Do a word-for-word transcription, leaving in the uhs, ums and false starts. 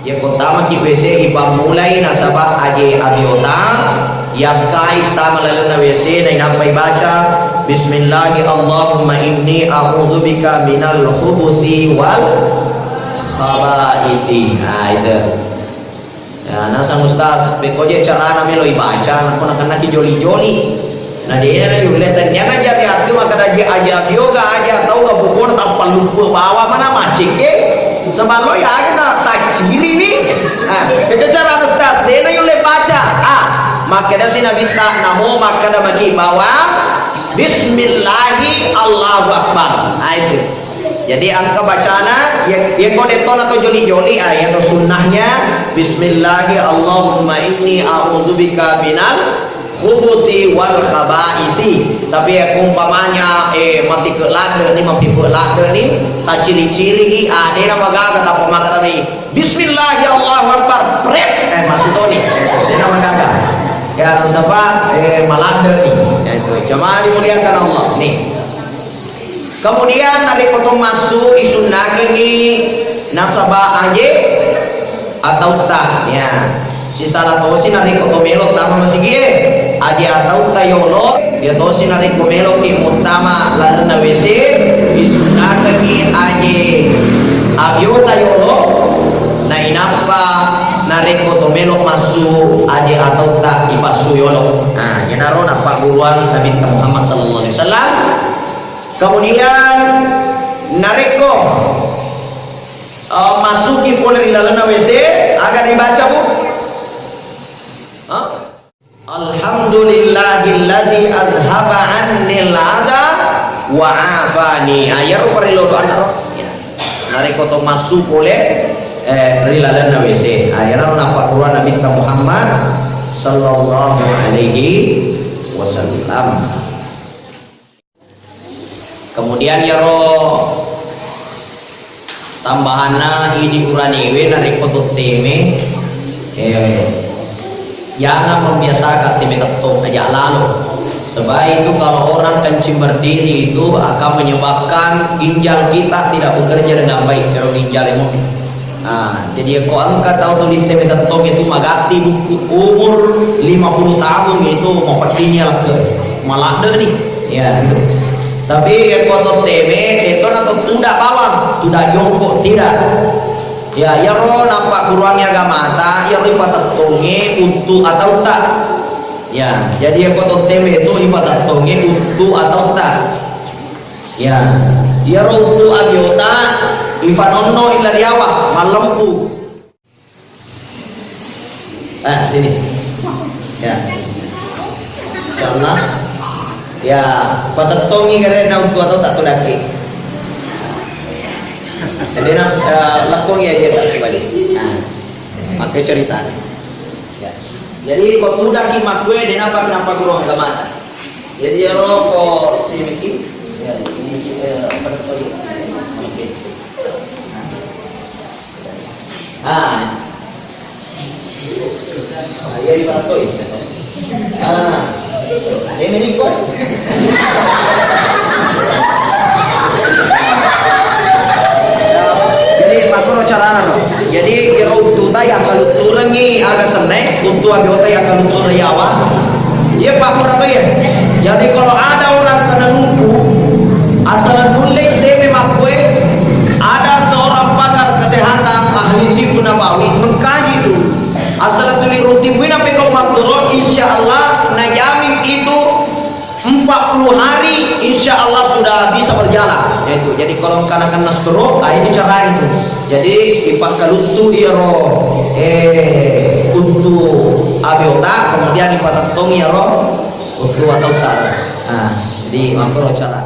Yakko tamaki W C ipammulai nasaba aje abiota, yakkai tama lalenna W C na inappai baca, "Bismillahi Allahumma inni a'udzubika minal khubusi wal khabaithi." Nah, itu. Ya, nasang Ustaz, pekko je carana melo ibaca, nakko nakennaki joli-joli. Na dena na yulle tenniana jadi atu makkeda aja, aja abioga, aja tau ga pokona tappa luppe bawa mana maceke. Sebab lo ya aja na taciri ni. Ah, itu cara Ustaz, dena yulle baca. Ah, makkeda si Nabitta namo makkeda maki bawang, "Bismillahi Allahu Akbar." Ah, itu. Jadi engka bacana, ye, yekko dettona to joli-joli, ah, iya to sunnahnya, "Bismillahi Allahumma inni a'udzubika minal khubusi wal khabaithi." Tapi yakko umpamanya, eh, masih ke ladde ni, mapipe ladde ni, taciri-ciri i, ah, dena magaga tappa makkeda mi, "Bismillahi Allahu Akbar." Pret, eh, masuk to ni. Dena magaga. Ya, nasaba, eh, maladde ni. Ya, itu. Jamaah dimuliakan Allah. Nih. Kemudian narekko to massu isunnakengngi nasaba aje atautta, ya. Sisala tosi narekko to melo tama masigie, aje atautta yolo, ya tosi narekko meloki muttama lalenna W C, isunnakengngi aje abiota yolo, na inappa narekko to melo massu aje atautta ipassu yolo. Nah, iyanaro nappagguruang Nabitta Muhammad sallallahu alaihi wasallam. Kemudian narekko, eh, masuki pole ri lalenna W C, aga dibaca, Bu? Hah? "Alhamdulillahilladzi azhaba 'annil adza wa 'afani." Ah, iyaro parellu doanna ro. Ya. Narekko to massu pole, eh, ri lalenna W C. Ah, iyaro nappagguruang Nabitta Muhammad sallallahu alaihi wasallam. Kemudian iyaro tambahanna idi uranewe narekko to teme, eh, jangan membiasakan teme tettong, aja lalo. Sebab itu kalau orang kencing berdiri itu akan menyebabkan ginjal kita tidak bekerja dengan baik, kalau ginjal itu. Ah, jadi yakko engka tau tuli teme tettong itu magatti bukku umur lima puluh tahun itu mapeddingngi lakkere. Maladde ni. Ya, itu. Tapi yakko to teme, itu na to tuda bawang, tuda jongkok tidak. Ya, iyaro nappagguruangngi agamata, iyaro ipatettongngi untu atautta. Ya, jadi yakko to teme itu ipatettongngi untu atautta. Ya, iyaro untu abiota ipanonno illa riawa, mallempu. Ah, sini. Ya. Insyaallah. Ya, patettongngi garena untu atautta tudakki. Jadi na, eh, lekkongi aja tak sebalik. Nah, pakai cerita. Ya. Jadi, ko tudakki makkue, dena apa kenapa guru agamata. Jadi, ya, lo, ko, sini, ya, ini, eh, patettongngi. Oke. Ah. Ah, iya, iya, Pak, Pak. Ah. Ini nih, Pak. Jadi, makkoro carana, no. Jadi, iyaro untuta yakkalutturengngi aga senne, untu abiota yakkaluttureng yawa. Iya, Pak, kurang tahu ya. Jadi, kalau ada orang kena lumpuh, asal nulle teme makkue, ada seorang pakar kesehatan, ahli tibbun nabawi, mengkaji itu. Asal tuli rutin wina pegau makkuro, insya Allah najamin itu empat puluh hari, insya Allah sudah bisa berjalan. Ya itu. Jadi, kalau kena kena stroke, ah, itu caranya itu. Jadi, ipakkaluttu iyaro, eh, untu abiota, kemudian ipatettongngi iyaro untu atautta. Nah, jadi makkoro cara.